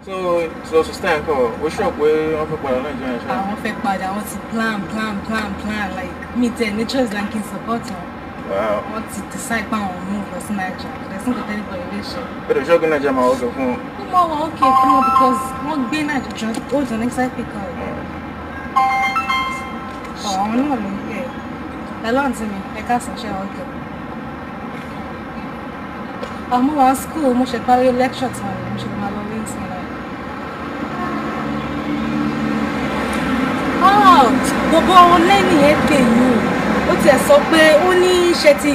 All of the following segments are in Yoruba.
So sister ẹ̀ kọ́, ó ṣọ̀ pé wọ́n fẹ́ padà Nàìjíríà ṣá. Àwọn fẹ́ padà, wọ́n ti plan plan plan plan like me tẹ nature is like in support wọn. Wow. Wọ́n ti decide pé àwọn move lọ sí Naija. There's no anybody lè ṣe. Ó dẹ̀ ṣọ́gun Nàìjíríà máa wọ́kẹ̀ fún wọn. Ó mọ̀ wọ́n okay fún wọn because wọ́n gbé Naija hold on next time pick up. Àwọn náà ló ń pè é. Hello àǹtí mi, ẹ káàsán ṣe àwọn okay. Àmọ́ wà school, mo ṣe parí lecture tán ni mo ṣe máa lọ lé ìsìn náà. Gbogbo lẹ́nìí ẹ pè yín. Ó tiẹ̀ sọ pé ó ní ṣe ti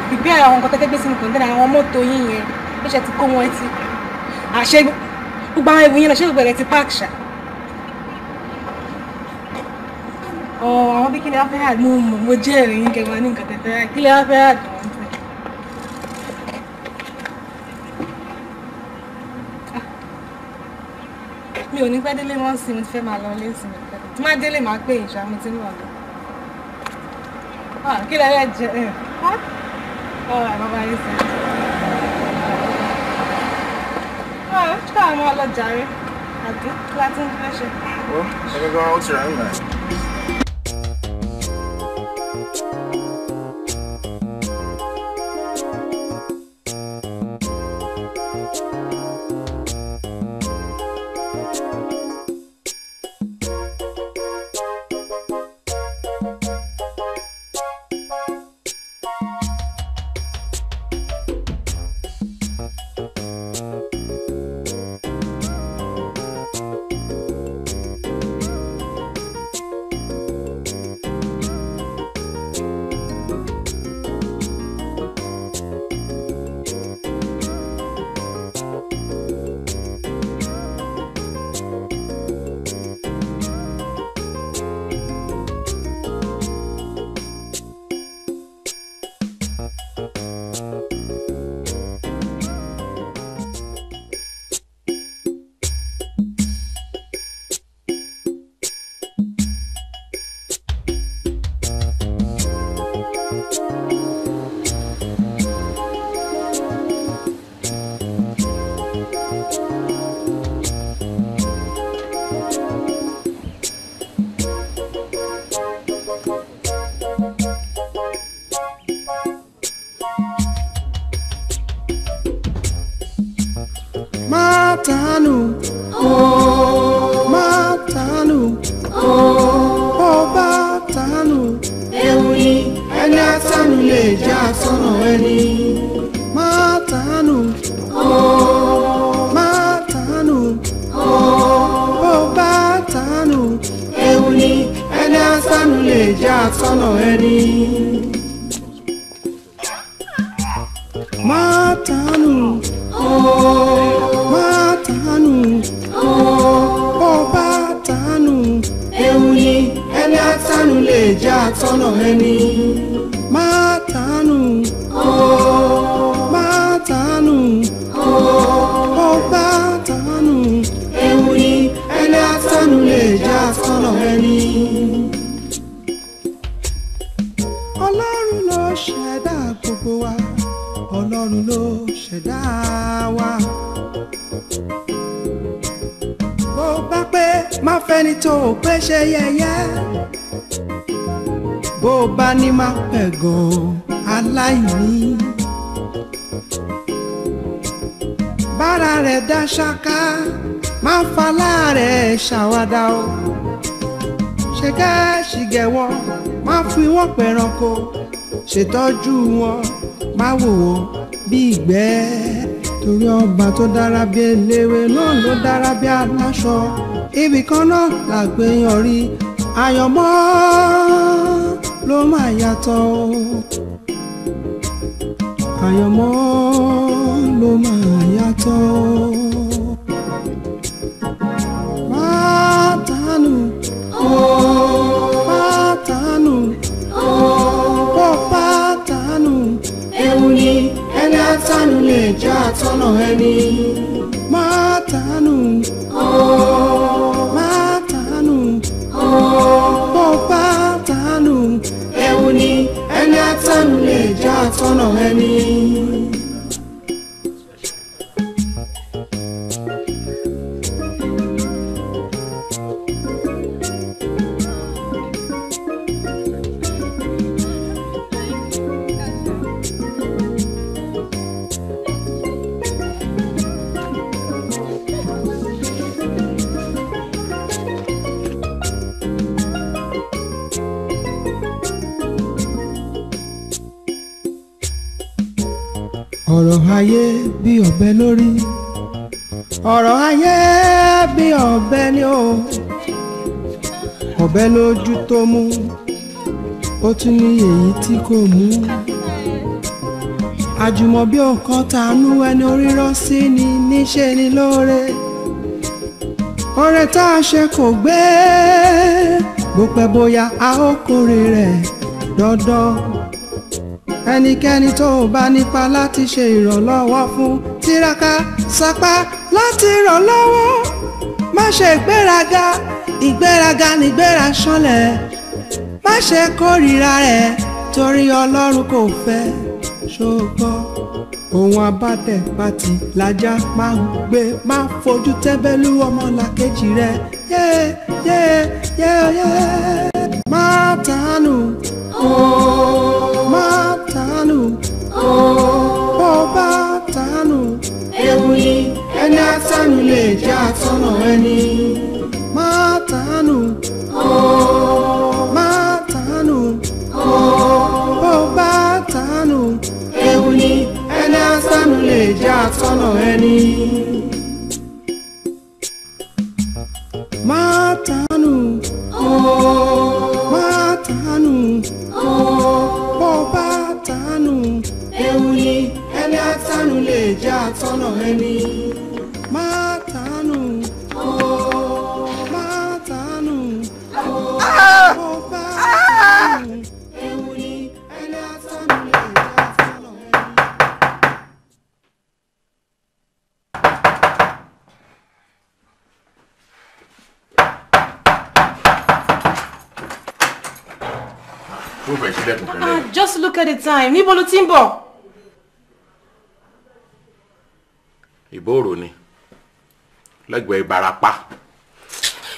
prepare àwọn nǹkan tẹ́tẹ́ gbé sínú kọ̀ǹtẹ́nà àwọn mọ́tò yín yẹn. Ó ṣe ti kó wọn etí. Àṣẹ gbogbo àwọn ewu yẹn lọ ṣé gbogbo ẹ̀ ti park ṣá. Àwọn bí kí ni wọ́n fẹ́ hàd mo mọ̀ mo jẹ́rìí yín kẹwàá ní nǹkan tẹ́tẹ́ hàd kí ni wọ́n fẹ́ hàd wọ́n fẹ́. Mi ò ní pẹ́ délé wọ́n sì mo ti fẹ́ máa lọ lé sí mi pẹ́ tí má délé máa pè ìṣá mo ti ń wọ̀ lọ. Kí lẹ yẹ jẹ ẹ ọ̀rọ̀ àbábá yìí sẹ́ ọ̀ káà máa lọ jàre àbí kí la tún fẹ́ ṣe. Ó ẹni gan-an ó ti rà ń gbà. Mátánù, mátánù, ọba tánù, ewu ni ẹni àtánù lè jẹ́ àtọ́nà ẹni. Mátánù, mátánù, ọba tánù, ewu ni ẹni àtánù lè jẹ́ àtọ́nà ẹni. Mátánù, mátánù, ọba tánù, ewu ni ẹni àtánù lè jẹ́ àtọ́nà ẹni. Mátánù, mátánù, ọba tánù, ewu ni ẹni àtánù lè jẹ́ àtọ́nà ẹni. Ọlọ́run ló ṣẹ̀dá gbogbo wa, Ọlọ́run ló ṣẹ̀dá wa. Bó bá pé má fẹ́ni tó o pé ṣe yẹ̀yẹ́. Bó bá ní má pẹ̀gàn aláìní. Bára rẹ̀ dá ṣáká, má falá rẹ̀ ṣàwádà o. Ṣèkẹ́ ṣìgẹ̀ wọn, má fi wọ́n pẹranko. Ṣètọ́jú wọn, má wò wọ́n bí ìgbẹ́. Torí ọba tó dára bí eléwé náà ló dára bí aláṣọ. Ibì kan náà làgbéyàn rí, àyànmọ́ ló máa yàtọ̀ o. Àyànmọ́ ló máa yàtọ̀ o. Mátánù, mátánù, bó pátánù, ewu ni ẹni àtánù lè jẹ́ àtọ́nà ẹni. Mátánù, mátánù, bó pátánù, ewu ni ẹni àtánù lè jẹ́ àtọ́nà ẹni. Ọ̀rọ̀ ayé bí ọ̀bẹ lórí, ọ̀rọ̀ ayé bí ọ̀bẹ ni o. Ọ̀bẹ lójú tó mú, ó tún ní èyí tí kò mú. Àjùmọ̀bí ọ̀kan tàánú ẹni orírọ́ sí ni níṣe ni lóore. Oore tá a ṣe kò gbé, bó pẹ́ bóyá a ó kórè rẹ̀ dandan. Ẹnikẹ́ni tó bá nípa láti ṣe ìrànlọ́wọ́ fún, tiraka sapá láti ràn lọ́wọ́. Má ṣe ìgbéraga, ìgbéraga nígbéra ṣánlẹ̀. Má ṣe kórìíra rẹ̀ torí Ọlọ́run kò fẹ́ ṣùgbọ́n. Ohun abátẹ̀ pàtì lajá máa ń gbé, máa fojú tẹ́bẹ́lú ọmọlàkejì rẹ̀. Yé yé yé yé. Má tàánù, má tàánù, bó bá tàánù. Ewu ni ẹni àtànù lè jẹ́ àtọ̀nà ẹni. Má tàánù, má tàánù, bó bá tàánù. Ewu ni ẹni àtànù lè jẹ́ àtọ̀nà ẹni. Má tàánù, má tàánù, bó bá tàánù. Ewu ni ẹni àtànù lè jẹ́ àtọ̀nà ẹni. Má tàánù, má tàánù, bó bá tàánù. Ewu ni ẹni àtànù lè jẹ́ àtọ̀nà ẹni. Just look at the time. Níbo ló ti ń bọ̀? Ìbòrò ni lẹ́gbẹ̀ẹ́ Ìbàràpá.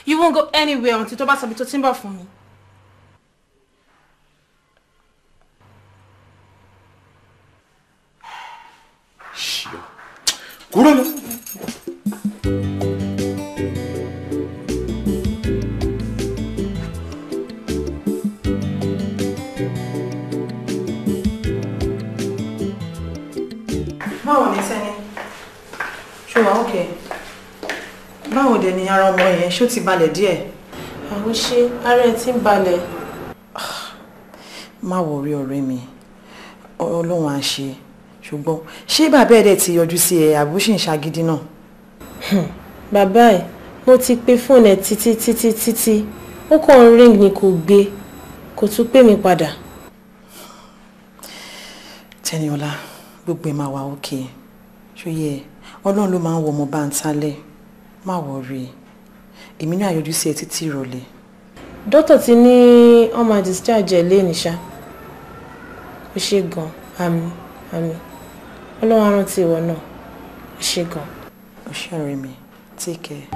You won't go anywhere until tó bá sọ ibi tó ti ń bọ̀ fún mi. Ṣíọ. Kúrò lọ. Báwo ni Tẹ́ni? Ṣé wà ókè? Báwo dẹ̀ ni ara ọmọ yẹn, ṣó ti balẹ̀ díẹ̀? Àwọn ṣe ara ẹ̀ ti ń balẹ̀. Má wọrí ọ̀rẹ́ mi, Ọlọ́run á ṣe. Ṣùgbọ́n ṣé bàbá ẹ̀ dẹ̀ ti yọjú sí ẹ àbí ó ṣì ń ṣagídí náà? Bàbá ẹ̀, mo ti pe fóònù ẹ̀ títí títí títí, ó kàn ń ring ni kò gbé, kò tún pè mí padà. Tẹ́niọlá, gbogbo ẹ̀ máa wà ókè. Ṣó yẹ, Ọlọ́run ló máa ń wọ ọmọ bá ń tálẹ̀. Má wọrí, èmi náà yọjú sí ẹ títí ìrọ̀lẹ́. Dókítà ti ní wọ́n máa discharge ẹ̀ léni ṣá. Ó ṣe gan, àmín àmín. Ọlọ́run á rántí ìwọ náà. Ó ṣe gan. Ó ṣe ọ̀rẹ́ mi, take care.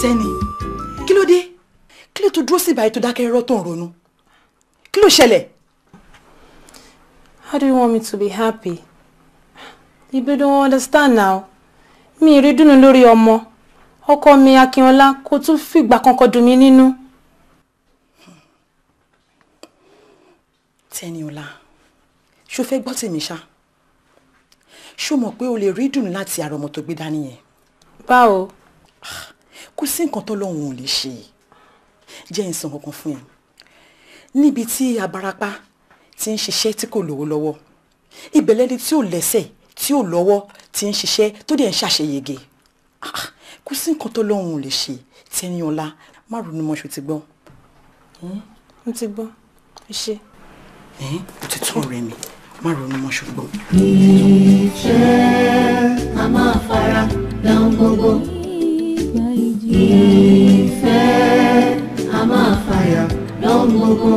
Tẹ́ni, kí ló dé? Kí ló tó dúró sí ìbàyí tó dákẹ́ rọ́ tó ń ronú? Kí ló ṣẹlẹ̀? How do you want me to be happy? You don't understand now. Mi rí dùnú lórí ọmọ. Ọkọ mi Akínọlá kò tún fìgbà kankan dùn mí nínú. Tẹ́niọlá, ṣó fẹ́ gbọ́ tèmi ṣá? Ṣó mọ̀ pé o lè rí dùnú láti ara ọmọ tó gbé dání yẹn? Báwo? Kò sí nǹkan tọ́lọ́run ò lè ṣe. Jẹ́ n sọ nǹkan fún ẹ. Níbi tí abarapá ti ń ṣiṣẹ́ tí kò lówó lọ́wọ́, ibẹ̀ lẹni tí ò lẹ́sẹ̀ tí ò lọ́wọ́ ti ń ṣiṣẹ́ tó dẹ̀ ń ṣàṣeyege. Kò sí nǹkan tọ́lọ́run ò lè ṣe. Tẹ́niọlá, má ronú mọ́, ṣó ti gbọ́? Mo ti gbọ́, ẹ ṣé. Ó ti tún ọ̀rẹ́ mi, má ronú mọ́, ṣó gbọ́. Ìfẹ́ a máa fara dán gbogbo. Ìfẹ́ a máa fàyà dán gbogbo.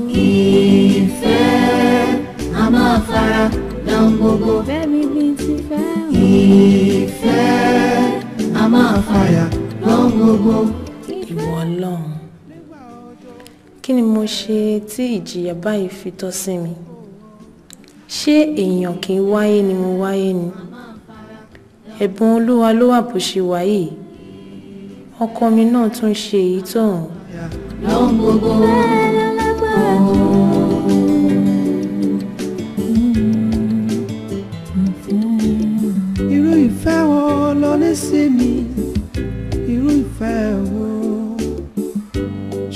Ìfẹ́ a máa fara dán gbogbo. Ìfẹ́ a máa fara. gbogbo. Ìwọ Ọlọ́run, kí ni mo ṣe tí ìjìyà báyìí fi tọ́ sí mi? Ṣé èèyàn kì í wáyé ni mo wáyé ni? Ẹ̀bùn Olúwa ló wà bó ṣe wà yìí. Ọkọ mi náà tún ṣe èyí tóun. Lóhun gbogbo. Irú ìfẹ́ wo lo ní sí mi? Irú ìfẹ́ wo?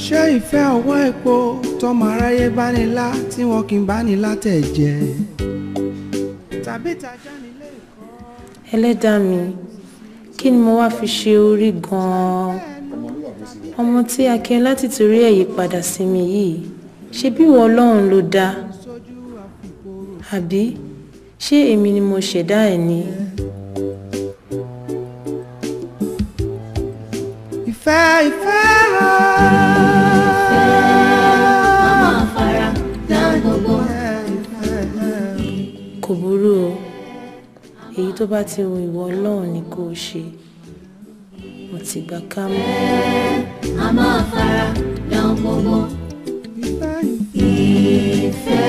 Ṣé ìfẹ́ ọwọ́ epo tọmọ aráyé bá ní lá tí wọn kì í bá ní látẹ̀ jẹ? Tàbí tajà nílé ìkọ́. Ẹlẹ́dàá mi, kí ni mo wá fi ṣe orí gan-an? Ọmọ tí Akínọlá ti torí ẹ̀ yí padà sí mi yìí, ṣe bí ìwọ Ọlọ́run ló dá? Àbí ṣé èmi ni mo ṣẹ̀dá ẹ̀ ni? Ìfẹ́ ìfẹ́ Ìfẹ́ a máa fara dá gbogbo. Kò burú o, èyí tó bá ti wù ìwọ Ọlọ́run ni kó o ṣe. Mo ti gbà kámú. A máa fara dá gbogbo. Ìfẹ́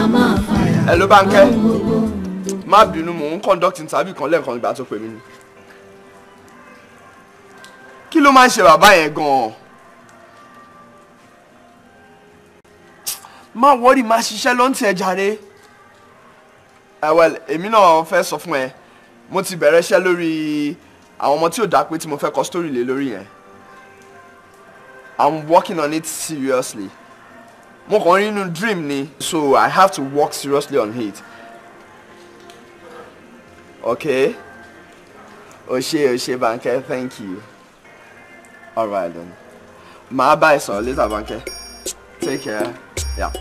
a máa fara Hello Bánkẹ́, dá gbogbo. má bínú, mò ń conduct interview kan lẹ́ẹ̀kan ìgbà tó pè mí ni. Kí ló máa ń ṣe bàbá yẹn gan-an? Má wọ́rì, má ṣiṣẹ́ ló ń tiẹ̀ jàre. Ẹ well, èmi náà fẹ́ sọ fún ẹ, mo ti bẹ̀rẹ̀ iṣẹ́ lórí àwọn ọmọ tí ò dá pé tí mo fẹ́ kọ story lé lórí yẹn. I'm working on it seriously. Mo kàn rí inú dream ni, so I have to work seriously on it. Okay? O ṣé, o ṣé Bánkẹ́, thank you. All right then. Màá bá ẹ sọ̀rọ̀ later, Bánkẹ́. Take care. Yeah.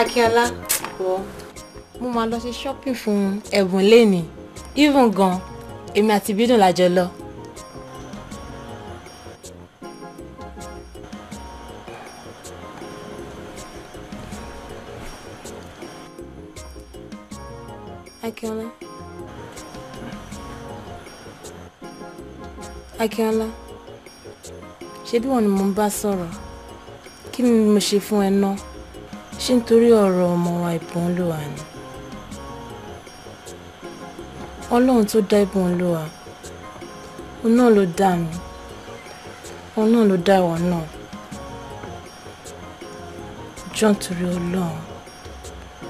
Akínọlá, wo, mo máa lọ ṣe shopping fún ẹ̀bùn lénìí. Even gan, èmi àti Bídùn la jọ lọ. Akínọlá. Akínọlá, ṣé bí wọn ni mo ń bá sọ̀rọ̀? Kí ni mo ṣe fún ẹ náà? Ṣé nítorí ọ̀rọ̀ ọmọ wa ìbọn Olúwa ni? Ọlọ́run tó dá ìbọn Olúwa, òun náà ló dá mi, òun náà ló dá ìwọ náà. Jọ̀ọ́ nítorí Ọlọ́run,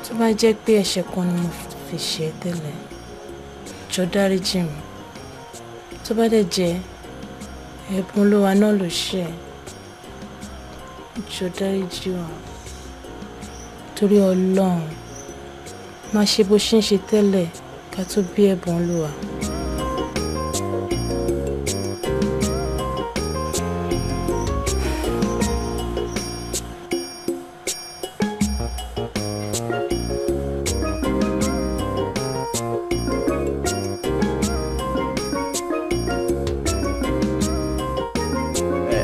tó bá jẹ́ pé ẹ̀ṣẹ̀ kan ni mo fi ṣe ẹ́ tẹ́lẹ̀, jọ̀ọ́ dáríjì mi. Tó bá dẹ̀ jẹ́ ẹ̀bùn Olúwa náà ló ṣe ẹ́, jọ̀ọ́ dáríjì wa. Torí Ọlọ́run, má ṣe bó ṣe ń ṣe tẹ́lẹ̀ ká tó bí ẹ̀bùn Olúwa.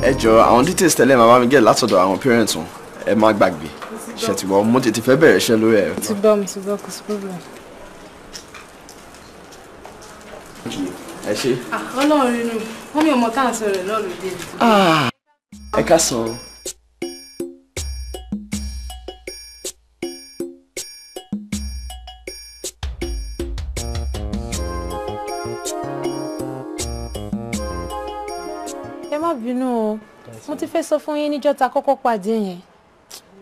Ẹ jọ̀ọ́, àwọn details tẹ́lẹ̀ màmá mi get látọ̀dọ̀ àwọn parents wọn. Ẹ má gbàgbé. Ṣé ti gbọ́, mo tètè fẹ́ bẹ̀rẹ̀ iṣẹ́ lórí ẹ̀. Ti gbọ́, mo ti gbọ́, kò sí problem. Ẹ ṣé. Ọlọ́run inú, wọ́n mi ò mọ tá à ń sọ̀rọ̀ náà lóde. Ẹ káàsán. Ẹ má bínú o, mo ti fẹ́ sọ fún yín níjọ́ ta kọ́kọ́ pàdé yẹn.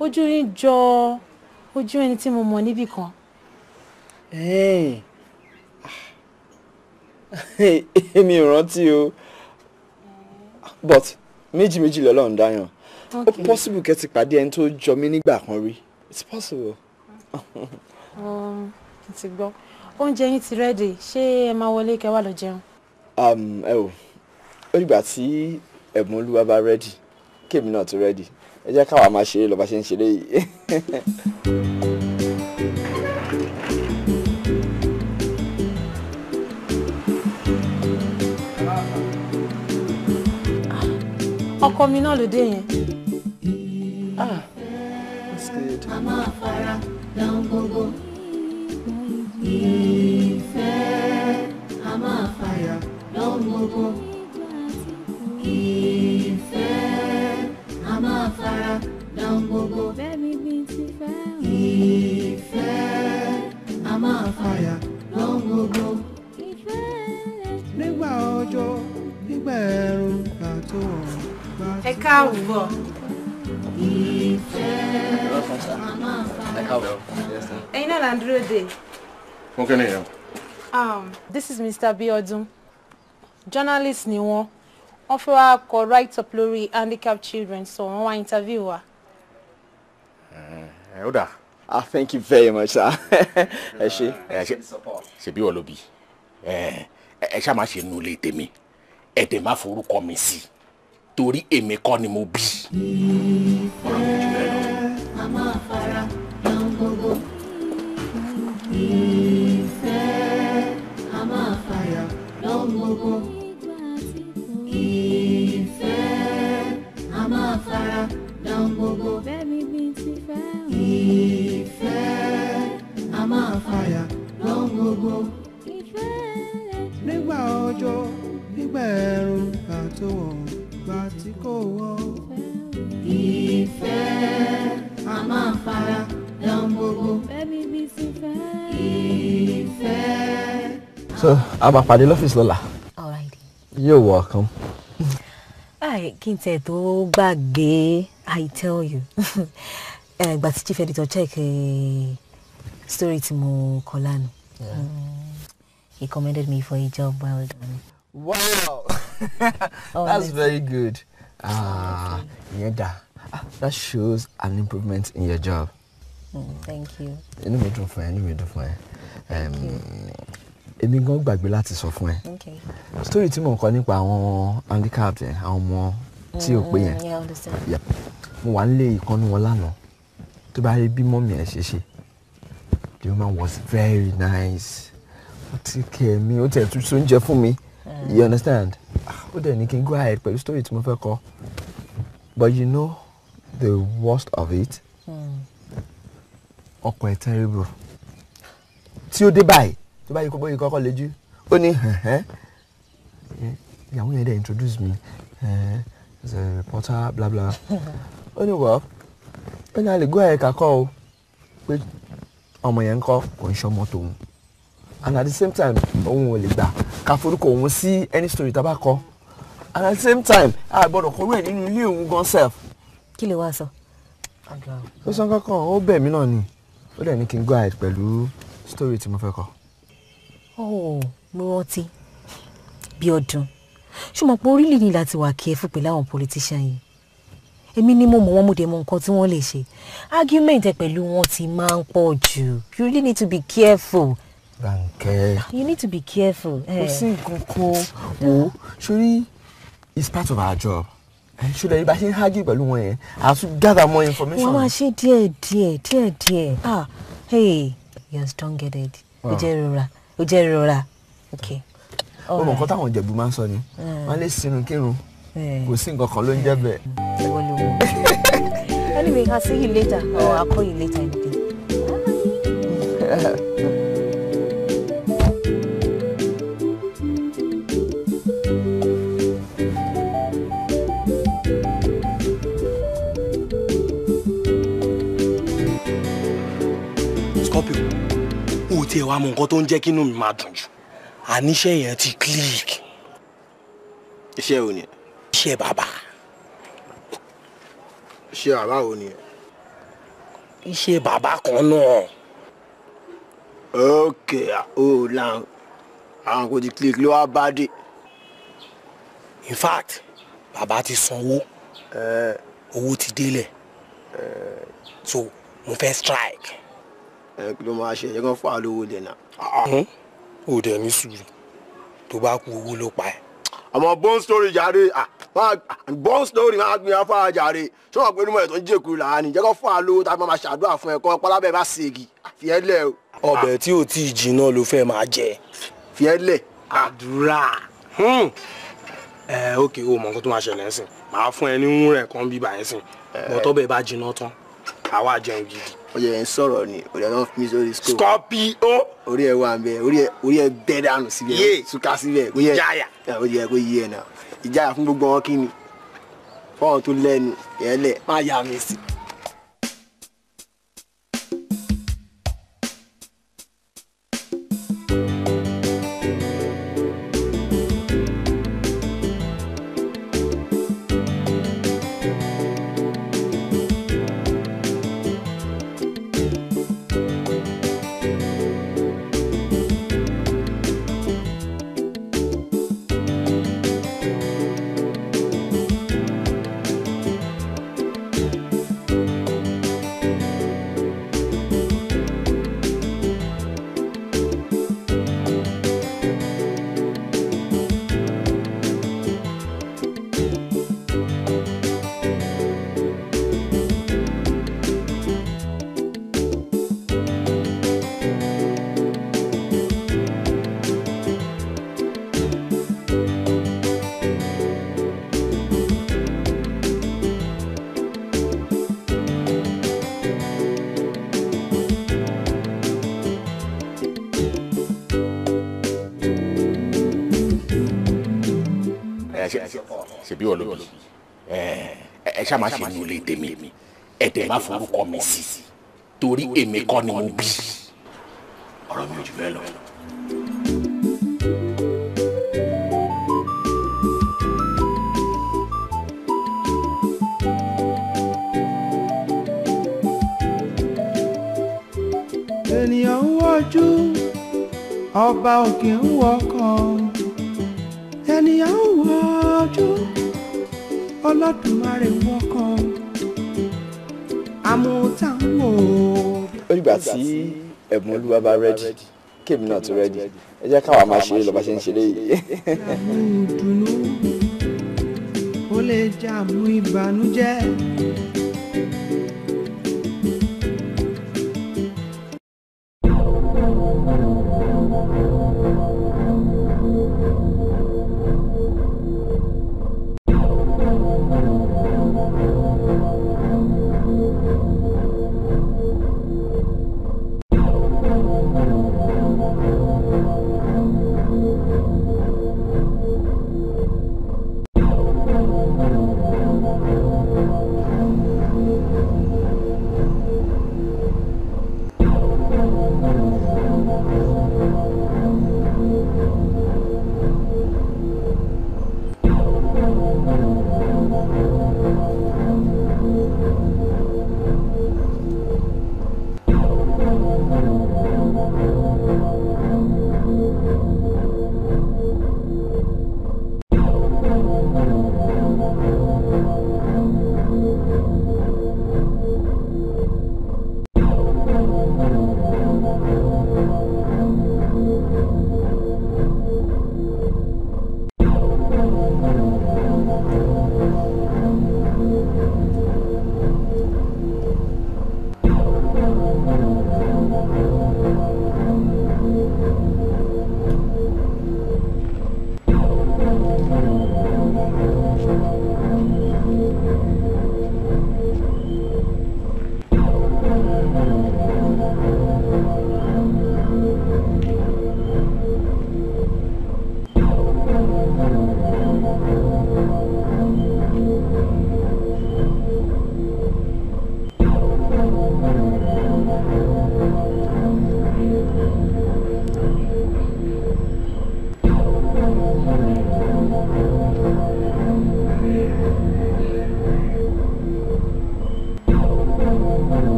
Ojú yín jọ ojú ẹni tí mo mọ̀ níbì kan. Èmi ò rántí o, but méjì méjì lọ́lọ́run dáyàn. Ó possible kẹ́ ti pàdé ẹni tó jọ mí nígbà kan rí. It's possible. Mo ti gbọ́. Oúnjẹ yín ti ready, ṣé ẹ máa wọlé kẹ́ wá lọ jẹun? Ẹ wò, ó dìgbà tí ẹ̀bùn olúwa bá ready, kémi náà tó ready. Ẹ jẹ́ káwa máa ṣeré lọ bá ṣe ń ṣeré yìí. Ọkọ mi náà ló dé yẹn. Ah, that's good. A máa fara dáhùn gbogbo. Ìfẹ́ a máa fara dáhùn gbogbo. Ìfẹ́ a máa fara dáhùn gbogbo. Ìfẹ́ a máa fara dáhùn gbogbo. Nígbà òjò, nígbà ẹ̀rùn, gbà tó wọ̀. Ẹ káàbọ̀. Ìfẹ́ a máa fara. Ẹ káàbọ̀. Ẹ̀yin náà là ń dúró dè. Mo kí ni ìyẹn? This is Mr. Biodun. Journalist ni wọ́n. Wọ́n fẹ́ wá kọ write up lórí handicapped children, so wọ́n wá interview wa. Ẹ ó dà. Ah, thank you very much, sir. Ẹ ṣé. Ẹ ṣe ṣe bí wọ́n ló bí. Ẹ ṣá máa ṣe nu ilé tèmi. Ẹ dẹ̀ má forúkọ mi sí. Torí èmi kọ́ ni mo bí. Ìfẹ́ a máa fara dáhùn gbogbo. Ìfẹ́ a máa fara dáhùn gbogbo. Ìfẹ́ a máa fara dáhùn gbogbo. Ìfẹ́ a máa fara dáhùn gbogbo. Nígbà òjò, nígbà ẹ̀rùn, gbà tó wọ̀, gbà tí kò wọ̀. Ìfẹ́ a máa fara dáhùn gbogbo. Ìfẹ́. So, a máa pàdé lọ́fíìsì lọ́la. All right. You're welcome. Ai, kí n tẹ̀ tó gbàgbé, I tell you. Ìgbà tí chief editor check story tí mo kọ lánàá. He commended me for a job well done. Wow! That's very good. Ah, ìyẹn dà. That shows an improvement in your job. Thank you. Inú mi dùn fún ẹ, inú mi dùn fún ẹ. Èmi gan gbàgbé láti sọ fún ẹ. Okay. Story tí mò ń kọ nípa àwọn handicapped yẹn, àwọn ọmọ tí ò pé yẹn. Yeah, I understand. Yeah. Mo wà nílé ìkànnì wọn lánàá. Tó bá rí bí mọ́mì ẹ̀ ṣe ṣe. The woman was very nice. Ó ti kẹ́ mi, ó tẹ̀ tún sóúnjẹ fún mi. You understand? Ó dẹ̀ ní kí n go ahead pẹ̀lú story tí mo fẹ́ kọ. But you know the worst of it? Ọkọ ẹ̀ terrible. Tí ó dé báyìí, tó bá yí kó bóyá kọ́kọ́ lejú, ó ní ìyàwó yẹn dẹ̀ introduce me as a reporter bla bla. Ó ní well, ó ní a lè go ahead kakọ́ o pé ọmọ yẹn ń kọ́ kò ń ṣọmọ tòun. And at the same time, òun ò lè gbà ká forúkọ òun sí any story tá a bá kọ. And at the same time, a gbọ́dọ̀ kọrú ẹ̀ nínú ilé òun gan self. Kí ló wá sọ? Ó sọ kankan, ó bẹ̀ mí náà ni. Ó dẹ̀ ní kí n go ahead pẹ̀lú story tí mo fẹ́ kọ. Oh, mo rántí. Bíọ́dún. Ṣé o mọ̀ pé orílẹ̀ ní láti wà careful pẹ̀lú àwọn politician yìí? Èmi ni mo mọ̀ wọ́n, mo dẹ̀ mọ̀ nǹkan tí wọ́n lè ṣe. Argument ẹ pẹ̀lú wọn ti máa ń pọ̀ jù. You really need to be careful. Bánkẹ́. You need to be careful. Kò sí nǹkan kan wo, sórí it's part of our job. Ṣọlẹ̀ ibà ṣe ń hági pẹ̀lú wọn yẹn, a tún gather more information. Wọ́n máa ṣe díẹ̀ díẹ̀ díẹ̀ díẹ̀. Ah, hey, you are strong-headed. Ó jẹ́ rọra, ó jẹ́ rọra. Okay. Ó mọ̀ nǹkan táwọn Ìjẹ̀bú máa ń sọ ni, wọ́n lè sinú kírun, Kò sí nǹkan kan ló ń jẹ́ bẹ́ẹ̀. Ìwọ ló mọ̀. Anyway, I'll see you later or I'll call you later in the day. Scorpio, o tiẹ̀ wá mọ nǹkan tó ń jẹ́ kí inú mi máa dùn jù. Àníṣe yẹn ti click. Iṣẹ́ wo ni? Iṣẹ́ bàbá. Iṣẹ́ bàbá wo ni? Iṣẹ́ bàbá kan náà. Ok, o lan àwọn kò ti click ló wá bá dé. In fact, bàbá ti sanwó. Owó ti délẹ̀. So, mo fẹ́ strike. Ẹ kí ló máa ṣe? Ẹ kàn fún àlówó lẹ̀ náà. Ó dẹ̀ ní sùúrù, tó bá kú owó ló pa ẹ́. Àmọ́ bone story jàre, bone story máa gbin afárá jàre. Ṣé wọn pé inú ẹ̀ tó ń jẹ́kuru làá ni? Jẹ́ kó fún àlówó tá a máa ṣàdúrà fún ẹ kọ́ pálábẹ́ bá ṣègì. Fi ẹ́ lẹ̀ o. Ọbẹ̀ tí ò tí ì jiná ló fẹ́ máa jẹ. Fi ẹ́ lẹ̀. Àdúrà. Ẹ ok, o mọ nǹkan tó máa ṣẹlẹ̀ ń sìn. Màá fún ẹ ní wúrẹ̀ kan bíbà ẹ̀ sìn. Bọ́tọ́bẹ̀ bá jiná tán, àwa jẹun gidi. Ó yẹ ń sọ̀rọ̀ ni, ó yẹ ń fi mí sórí scope. Scorpio. Orí ẹ wà ń bẹ, orí ẹ bẹ́ dànù síbẹ̀, túká síbẹ̀. Ìjáyà. Ó yẹ kó yé ẹ náà. Ìjáyà fún gbogbo wọn kí ni? Fọ́ọ̀n tó lẹ́nu, yẹn lẹ̀. Má yà mí sí. Ṣebí wọ́n ló bí? Ẹ ṣáà má ṣe nínú ilé tèmi, ẹ dẹ̀ má forúkọ mi sí, torí èmi kọ́ ni mo bí. Ọ̀rọ̀ mi ò jù bẹ́ẹ̀ lọ. Ènìyàn ń wojú, ọba òkè ń wọkàn. Ènìyàn ń wojú, Olódùmarè ń wọkàn. Àmúta ń wò. Ó dìgbà tí ẹ̀bùn olúwa bá rẹ́dì, kéèmí náà tó rẹ́dì, ẹ jẹ́ káwa máa ṣeré lọ bá ṣe ń ṣeré yìí. Àmú ìdùnnú, ó lè jẹ́ àmú ìbànújẹ́.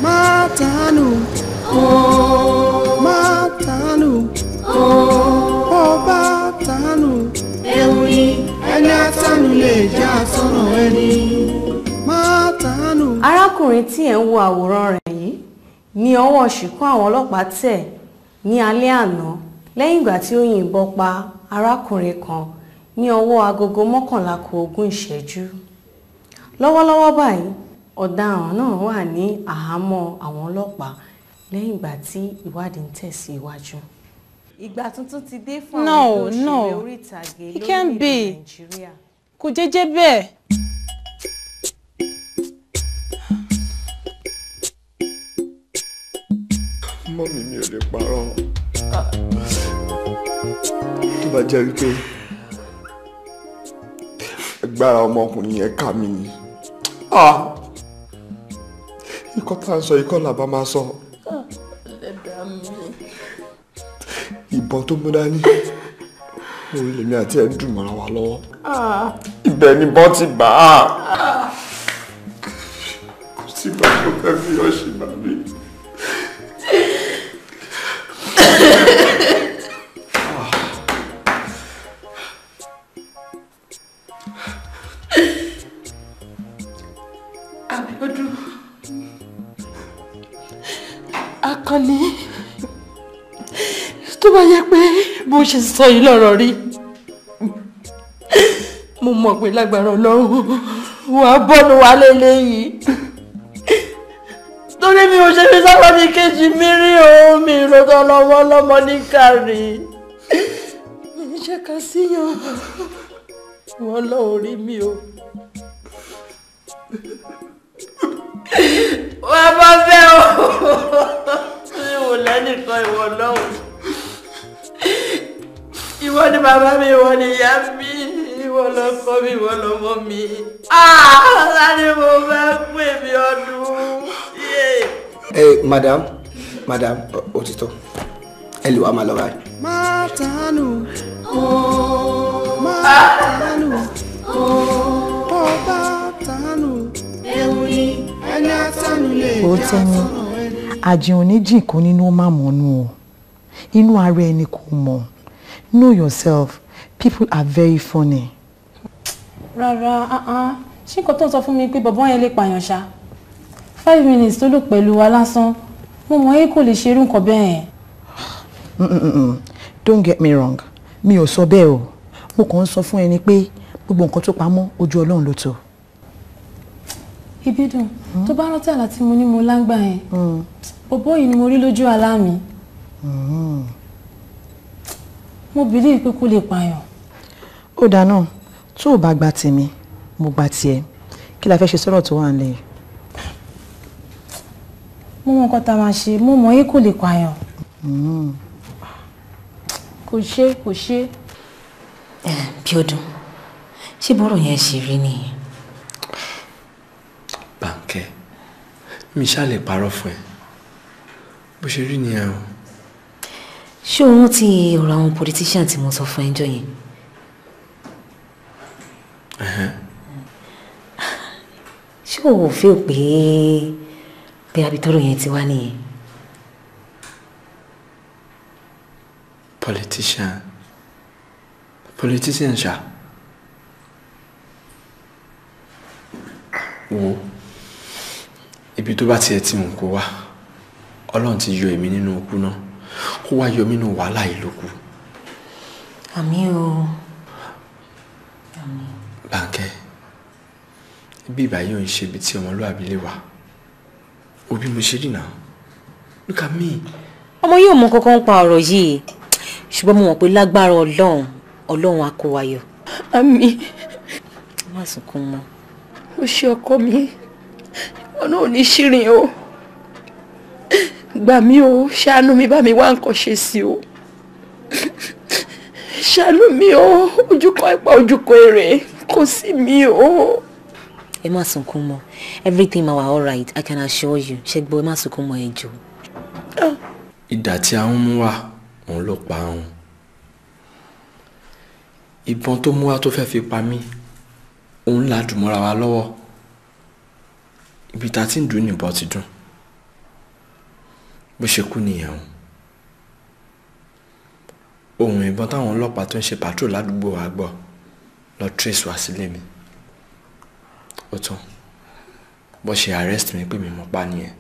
Mátánù, mátánù, ó bá tánù, ewu ni ẹni àtánù lè jẹ́ àtọ̀nà ẹni. Mátánù. Arákùnrin tí ẹ̀ ń wo àwòrán rẹ̀ yìí ní ọwọ́ ṣìkún àwọn ọlọ́pàá tẹ̀ ní alẹ́ àná lẹ́yìn ìgbà tí ó yìnbọn pa arákùnrin kan ní ọwọ́ agogo 10:20. Lọ́wọ́lọ́wọ́ báyìí, ọ̀daràn náà wà ní àhámọ́ àwọn ọlọ́pàá lẹ́yìn ìgbà tí ìwádìí ń tẹ̀síwájú. Ìgbà tuntun ti dé fún àwọn ẹgbẹ́ òṣèré orí ìtàgé lórílẹ̀-èdè Nàìjíríà. Kò jẹ́jẹ́ bẹ́ẹ̀. Mọ́mì mi ò lè parọ́. Tó bá jẹ́ wípé agbára ọmọkùnrin yẹn ká mi ni. Ikọ́ tá à ń sọ ikọ́ làbá máa sọ. Ìbọn tó mú dání, orí lèmi àti ẹ̀ ń dùn mọ́ra wa lọ́wọ́. Ibẹ̀ ni bọ́n ti bà á. Kò sí ìgbà tó fẹ́ fi ọ̀ṣì bà mí. Abíọ́dún, Akànní, tó bá yẹ pé bó ṣe sọ yìí lọ́rọ̀ rí, mo mọ̀ pé lágbára Ọlọ́run wà á bọ́nu wa lélẹ́yìí. Torí mi ò ṣe fi sábà ní kejì mi rí o, mi ìrọ̀tọ̀ lọ́wọ́ lọ́mọ ní kàrí. Mi ṣe kà síyàn. Wọ́n lọ́wọ́ rí mi o. Wọ́n bá fẹ́ o. Mi ò lẹ́nìkan ìwọ lọ́wọ́. Ìwọ ni bàbá mi, ìwọ ni ìyá mi, ìwọ lọ́kọ mi, ìwọ lọ́mọ mi. Láti mo fẹ́ pè mí ọdún. Ẹ madam, madam, ó ti tó. Ẹ lè wá máa lọ báyìí. Má tánú, má tánú, bó bá tánú, ewu ni ẹni àtánú lè ó já tẹ́ ní sọ̀rọ̀ ẹni. Àjìn oníjìn kò nínú ó má mọ̀nú o, inú ara ẹni kò mọ̀. Know yourself, people are very funny. Rárá, ṣé nǹkan tó ń sọ fún mi pé bọ̀bọ́ yẹn lè pààyàn ṣá? 5 minutes tó lò pẹ̀lú wa lásán, mo mọ̀ ẹ́ kò lè ṣerú nǹkan bẹ́ẹ̀ yẹn. Don't get me wrong, mi ò sọ bẹ́ẹ̀ o. Mo kàn ń sọ fún ẹni pé gbogbo nǹkan tó pamọ́ ojú Ọlọ́run ló tó. Ìbídùn, tó bá rántí àlá tí mo ní mo láǹgbà yẹn, bọ̀bọ́ yìí ni mo rí lójú àlá mi. Mo believe pé kó lè pààyàn. Ó dáná, tó o bá gba tèmi, mo gba tiẹ̀. Kí la fẹ́ ṣe sọ́rọ̀ tó wà nílẹ̀ yìí? Mo mọ nǹkan tá a máa ṣe, mo mọ̀ ẹ́ kò lè pààyàn. Kò ṣe, kò ṣe. Bíọ́dún, ṣé bọ́rọ̀ yẹn ṣe rí nìyẹn? Bánkẹ́, mi ṣáà lè parọ́ fún ẹ. Bó ṣe rí nìyẹn o. Ṣé o rántí ọ̀rọ̀ àwọn politician tí mo sọ fún ẹ jọ́ yẹn? Ṣé o ò feel pé bí abitọ́rọ̀ yẹn ti wá nìyẹn? Politician. Politician ṣá. Wo, ibi tó bá tiẹ̀ ti mú kó wá, Ọlọ́run ti yọ èmi nínú ikú náà, kó wá yọ mí nínú wàhálà yìí ló kù. Àmín o. Bánkẹ́, ibi ìbáyé ò ń ṣe ibi tí ọmọlúwàbí lè wà. Òbí mo ṣe rí náà. Look at me. Ọmọ yóò mọ kankan pa ọ̀rọ̀ yìí, ṣùgbọ́n mo mọ̀ pé lágbára Ọlọ́run, Ọlọ́run á kó wa yọ. Àmín. Má sunkún mọ́. Ó ṣe ọkọ mi, ọ̀nà ò ní ṣìrìn o. Gbà mí o, ṣàánú mi, bá mi wá nǹkan ṣe sí o. Ṣàánú mi o, ojúkọ ipa ojúkọ èrè, kò sí mi o. Ẹ má sunkún mọ́. Everything ma wà alright, I can assure you. Ṣé gbọ́, ẹ má sunkún mọ́, ẹ jọ̀ọ́. Idà tí ahun mú wá, òun ló pa ahun. Ìbọn tó mú wá tó fẹ́ fi pa mí, òun la dùn mọ́ra wa lọ́wọ́. Ibi tá a ti ń dùn níbọn ti dùn. Bó ṣe kú nìyẹn o. Ohun ìbọn táwọn ọlọ́pàá tó ń ṣe patrol ládùúgbò wa gbọ́ lọ trace wá sílé mi. Ó tán, bó ṣe arrest mi pé mi mọ̀ pa nìyẹn.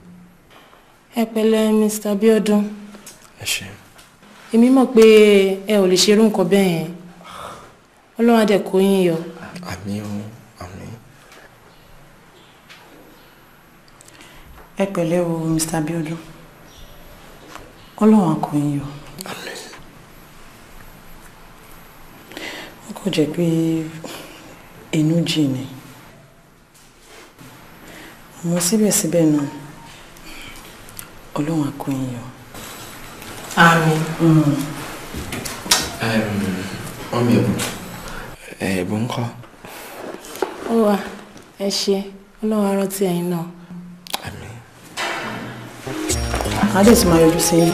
Ẹ pẹ̀lẹ́ Mr. Bíọ́dún. Ẹ ṣé. Èmi mọ̀ pé ẹ ò lè ṣerú nǹkan bẹ́ẹ̀ yẹn. Ọlọ́run á dẹ̀ kó yín yọ. Àmín o, àmín. Ẹ pẹ̀lẹ́ o, Mr. Bíọ́dún. Ọlọ́run á kó yín yọ. Ó kàn jẹ́ pé inú jìn ni. Àmọ́ síbẹ̀síbẹ̀ náà, Ọlọ́run á kó yín yọ. Àmín. Mọ́mí ẹ̀bùn, ẹ̀bùn ńkọ́? Ó wà, ẹ ṣé, Ọlọ́run á rántí ẹ̀yin náà. Adé ti máa yọjú sí yín.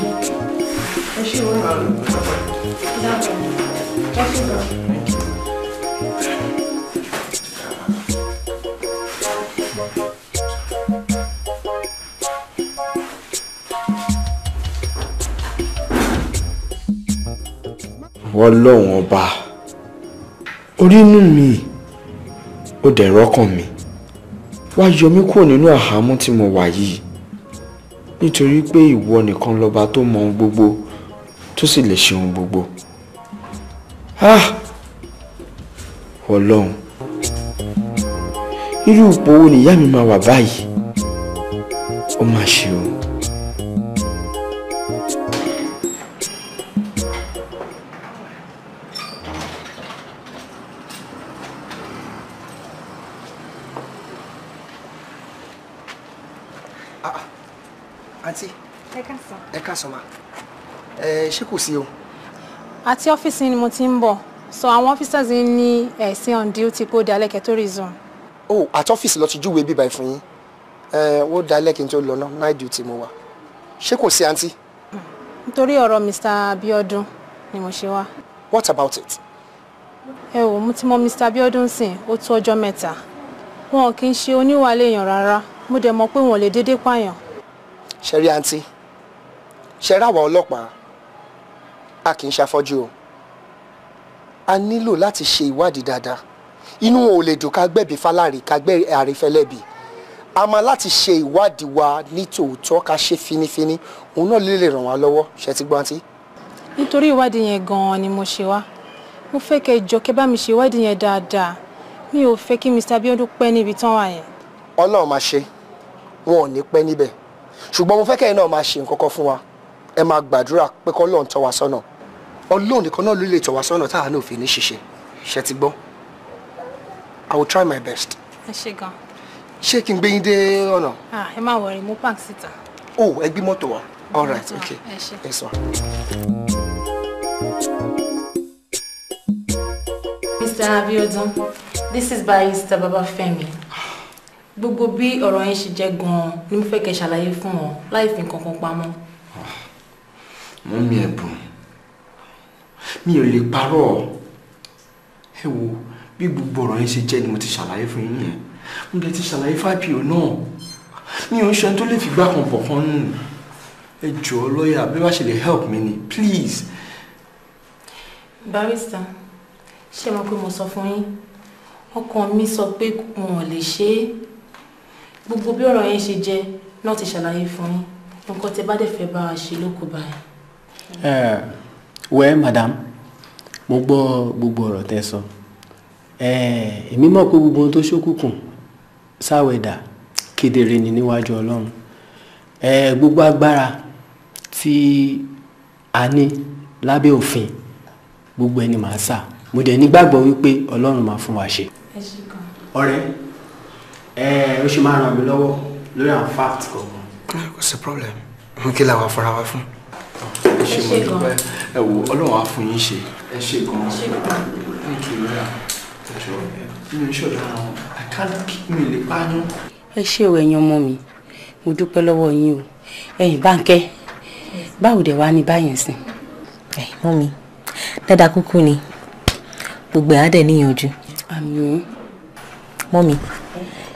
Ẹ ṣé o. Ẹ ṣé o. Wọ́n lọ́wọ́n ọba, orí inú mi, ó dẹ̀ rọ́kàn mi, wá yọ mí kúrò nínú àhámọ́ tí mo wà yìí, nítorí pé ìwọ nìkan lọ́ba tó mọ ohun gbogbo tó sì lè ṣe ohun gbogbo. Ah! Ọlọ́run, irú ipò wo ni ìyá mi máa wà báyìí? Ó mà ṣe o. Àǹtí. Ẹ káàsán. Ẹ káàsán ma. Ẹ ṣé kò sí o? Àti ọ́fíìsì ni mo ti ń bọ̀. So àwọn officers yín ní ẹ̀sìn on duty kó dalẹ̀ kẹ́ tó resume. Oh, àti ọ́fíìsì lọ ti júwèé bíbá fún yín. Ẹ ó dalẹ̀ kí n tó lọ náà, night duty mo wà. Ṣé kò sí, àǹtí? Nítorí ọ̀rọ̀ Mr. Abiodun ni mo ṣe wá. What about it? Ẹ wò, mo ti mọ Mr. Abiodun sìn, ó tó ọjọ́ mẹ́ta. Wọn kì í ṣe oníwàlẹ̀ èèyàn rárá. Mo dẹ̀ mọ̀ pé wọn ò lè déédéé pààyàn. Ṣé rí, àǹtí? Ṣé ráwa ọlọ́pàá? A kì í ṣàfọ́jú o. A nílò láti ṣe ìwádìí dáadáa. Inú wọn ò lè dùn ká gbẹ̀bí fáláre, ká gbẹ́ àrífẹ́lẹ́bí. A máa láti ṣe ìwádìí wa ní tòótọ́, ká ṣe finifini. Òun náà lè ràn wá lọ́wọ́. Ṣé ti gbọ́, àǹtí? Nítorí ìwádìí yẹn gan-an ni mo ṣe wá. Mo fẹ́ kẹ́ jọ kẹ́ bá mi ṣe ìwádìí yẹn dáadáa. Mi ò fẹ́ kí Mr. Abiodun pẹ́ níbi tán wà yẹn. Ọlọ́run máa ṣe, wọn ò ní pẹ́ níbẹ̀. Ṣùgbọ́n mo fẹ́ kẹ́yìn náà máa ṣe nǹkan kan fún wa. Ẹ máa gbàdúrà pé k'Ọlọ́run tọ́ wa sọ́nà. Ọlọ́run nìkan náà ló lè tọ́ wa sọ́nà táwa náà ò fi ní ṣiṣẹ́. Ṣé ti gbọ́? I will try my best. Ẹ ṣé gan. Ṣé kí n gbé yín dé ọ̀nà? Ah, ẹ má worry, mo park síta. Oh, ẹ gbé mọ́tò wa. All right, okay. Ẹ ṣé. Ẹ sọ. Mr. Abiodun, this is Barrister Babafemi. Gbogbo bí ọ̀rọ̀ yín ṣe jẹ́ gan-an ni mo fẹ́ kẹ́ ṣàlàyé fún wọn láì fi nǹkan kan pamọ́. Mummy Ẹ̀bùn, mi ò lè parọ́. Ẹ wo bí gbogbo ọ̀rọ̀ yín ṣe jẹ́ ni mo ti ṣàlàyé fún yín yẹn. Mo lè ti ṣàlàyé fábíò náà. Mi ò ń ṣe ẹni tó lè fi gbá kan bọ̀ kan nù. Ẹ jọ̀ọ́ lọ́yà, bí wàá ṣe lè help mi ni, please. Barrister, ṣé mo pé mo sọ fún yín? Ọkàn mi sọ pé wọn ò lè ṣe é. Gbogbo bí ọ̀rọ̀ yẹn ṣe jẹ́ náà ti ṣàlàyé fún yín. Nǹkan tẹ́ bá dẹ̀ fẹ́ bá wa ṣe ló kù báyìí. Well, madam, mo gbọ́ gbogbo ọ̀rọ̀ tẹ́ sọ. Èmi mọ̀ pé gbogbo ohun tó ṣókùnkùn sáwẹ̀dà kedere ni níwájú Ọlọ́run. Gbogbo agbára tí a ní lábẹ́ òfin, gbogbo ẹni màá sà. Mo dẹ̀ nígbàgbọ́ wípé Ọlọ́run máa fún wa ṣe. Ẹ ṣé gan. Ọ̀rẹ́, ó ṣe máa ràn mí lọ́wọ́ lórí àwọn fact kọ̀ọ̀kan. Kò sí problem. Kí la wà fúnra wa fún? Ẹ ṣé, mo dúpẹ́. Ẹ wo, Ọlọ́run á fún yín ṣe. Ẹ ṣé gan. Thank you, lọ́yà. Ẹ jọ̀ọ́, mi ò ń ṣọ̀daràn o. I can't keep mi lè pààyàn. Ẹ ṣé o, ẹ̀yin ọmọ mi, mo dúpẹ́ lọ́wọ́ yín o. Ẹ̀yin Bánkẹ́, báwo dẹ̀ wá ní báyìí sìn? Mummy, dáadáa kúkú ni gbogbo ẹ̀ á dẹ̀ níyànjú. Àmín. Mummy,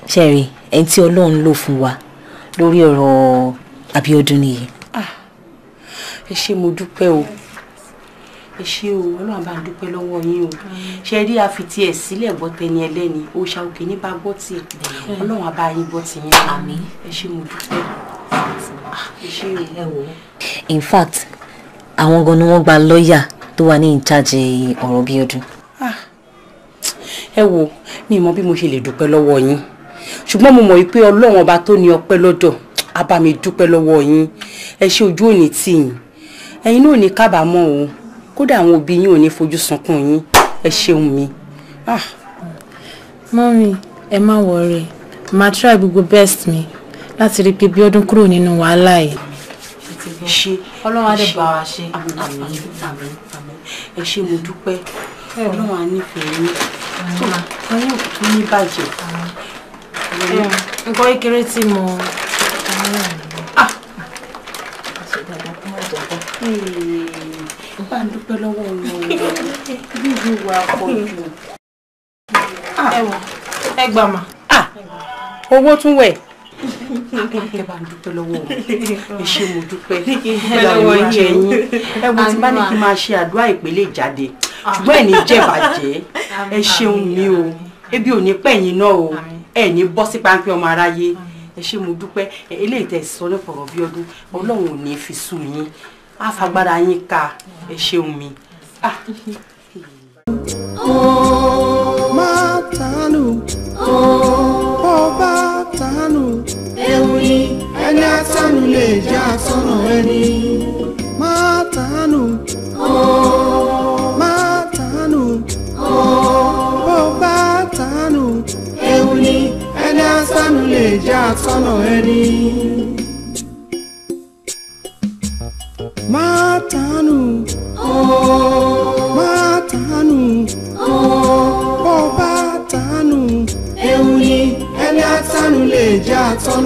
ṣe rí ẹni tí Ọlọ́run lò fún wa lórí ọ̀rọ̀ Abíọ́dún nìyí. Ẹ ṣé, mo dúpẹ́ o. Ẹ ṣé o, Ọlọ́run bá ń dúpẹ́ lọ́wọ́ yín o. Ṣe rí àfitì ẹ̀ sílẹ̀ gbọ́ tẹni ẹlẹ́ni, òòṣà òkè ní bá gbọ́ tiẹ̀. Ọlọ́run á bá yín gbọ́ tiyín. Àmín. Ẹ ṣé, mo dúpẹ́. Ẹ ṣé o. In fact, àwọn gan ni wọ́n gba lọ́ọ̀yà tó wà ní in charge ọ̀rọ̀ Bíọ́dún. Ẹ wo, mi mọ bí mo ṣe lè dúpẹ́ lọ́wọ́ yín, ṣùgbọ́n mo mọ̀ wípé Ọlọ́run ọba tó ní ọpẹ́ lọ́dọ̀ á bá mi dúpẹ́ lọ́wọ́ yín. Ẹ ṣé, ojú òní tì yín, ẹ̀yin náà ò ní kábàámọ̀ o. Kódà àwọn òbí yín ò ní fojú sunkún yín. Ẹ ṣeun mi. Mummy, ẹ má worry, màá try gbogbo best mi láti rí i pé Bíọ́dún kúrò nínú wàhálà yìí. Ṣe Ọlọ́run á dẹ̀ bá wa ṣe. Àmín, àmín, àmín. Ẹ ṣé, mo dúpẹ́. Ọlọ́run á nífẹ̀ẹ́ yín, wọn yóò tún ní bàjẹ́. Nǹkan kékeré tí mo. Bá ń dúpẹ́ lọ́wọ́ wọn bí ìwà pọ̀ jù. Ẹ wò, ẹ gbà mà. Owó tún wẹ̀. Ẹ bá ń dúpẹ́ lọ́wọ́ wọn. Ẹ ṣé, mo dúpẹ́. Lọ́wọ́ jẹ yín. Ẹ wo, tí bá ní kí n máa ṣe àdúrà ìpele jáde, ṣùgbọ́n ẹ̀ ní jẹ̀bàjẹ́. Ẹ ṣeun mi o. Ebi ò ní pẹ̀yìn náà o. Ẹ ní bọ́ sí páńpẹ́ ọmọ aráyé. Ẹ ṣé, mo dúpẹ́. Eléyìí tẹ́ sọ nípa ọ̀rọ̀ Bíọ́dún, Ọlọ́run ò ní fi sú yín, á fagbára yín ká. Ẹ ṣeun mi. Má tánú, bó bá tánú, ewu ni ẹni àtánú lè jẹ́ àtọ́nà ẹni. Má tánú, má tánú, bó bá tánú, ewu ni ẹni àtánú lè jẹ́ àtọ́nà ẹni.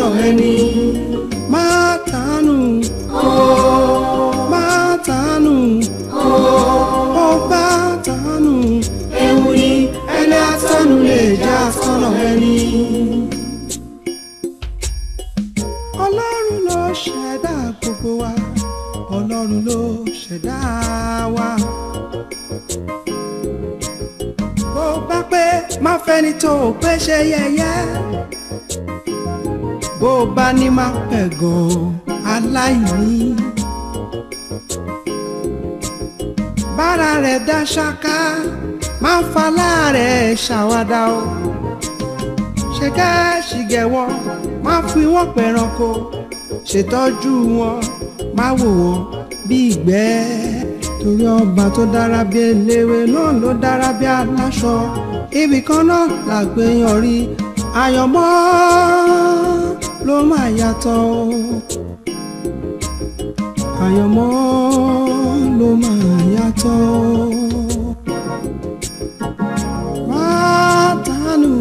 àtọ́nà ẹni. Má tánú, má tánú, ó bá tánú. Ewu ni ẹni àtọ́nù lè jẹ́ àtọ́nà ẹni. Ọlọ́run ló ṣẹ̀dá gbogbo wa, Ọlọ́run ló ṣẹ̀dá wa. Bó bá pé má fẹ́ni tó pé ṣe yẹ̀yẹ́, bó bá ní má pẹ̀gàn aláìní. Bára rẹ̀ dá ṣáká, má falá rẹ̀ ṣàwádà o. Ṣẹ̀kẹ́ ṣìgẹ̀wọ́, má fi wọ́n pẹranko, ṣètọ́jú wọn, má wò wọ́n bí ìgbẹ́. Torí ọba tó dára bí eléwé náà ló dára bí aláṣọ, ibì kan náà làgbéyàn rí, àyànmọ́ ló máa yàtọ̀ o. Àyànmọ́ ló máa yàtọ̀ o. Má tánú,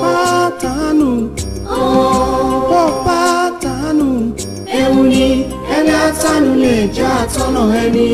má tánú, bó bá tánú. Ewu ni ẹni àtánú lè jẹ́ àtọ́nà ẹni.